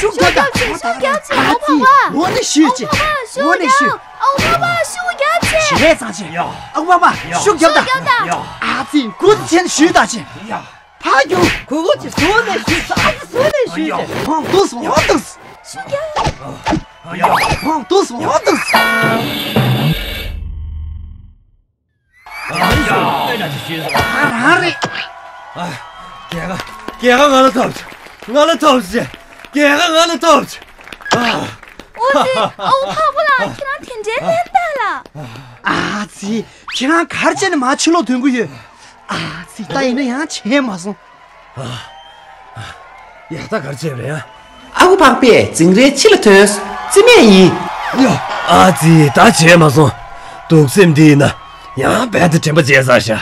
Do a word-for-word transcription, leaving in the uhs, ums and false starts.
ཤུགས་རྒྱབ་དང་། ཤུགས་རྒྱབ་ཅིག་ཨོ་ཕག་པ། འོ་ནི་ཤུགས་ཅིག་འོ་ནི་ཤུགས། ཨོ་ཕག་པ་ཤུགས་རྒྱབ་ཅིག་བྱེད་རེས་ཚང་ཅིག་ཨོ་ཕག་པ་ཤུགས་རྒྱབ་དང་། ཨ་ཙི་འགུལ་ཆེན་ཞུས་དང་ཅིག་ཕ་རྒྱུ། ཁོ་ཁོ་ཅིག་བཟོ་ནས་ཞུས་ཨ་ཙི་བཟོ་ནས་ཞུས་ཅིག་ཧོང་ཏུ་སོང་ཧོང་ཏུ། ཤུགས་རྒྱབ། ཧོང་ཏུ་སོང་ཧོང་ཏུ། རང་རེད། རྒྱལ་ཁ་རྒྱལ་ཁ་ང་ལ་ཐོབ་ཅིག་ང་ལ་ཐོབ་ཅིག་རྒྱལ་ཁ་ང་ལ་ཐོབ་ཅིག་ཨ། ཨོ་ཙི། ཨོ་ཕག་པ་ལགས། ཁྱེད་རང་དེ་འདྲའི་ལན་བཏང་ལ། ཨ་ཙི། ཁྱེད་རང་གར་བྱས་ནས་མ་ཕྱི་ལོགས་ཐོན་གི་ཡོད། ཨ་ཙི། ད་ཡིན་ན་ཡང་བྱས་མ་སོང་། ཡ་ད་གར་བྱས་རེད་ཡ། ཨ་ཁུ་ཕག་པས་འཛིང་རའི་ཕྱི་ལ་ཐོན། རྩིས་མེད་ཡིན། ཨ་ཙི། ད་བྱས་མ་སོང་། སྡུག་སེམས་འདི་ཡིན་ན་ཡང་རྦད་དེ་དྲན་པ་བརྗེད་ཚར་ཤག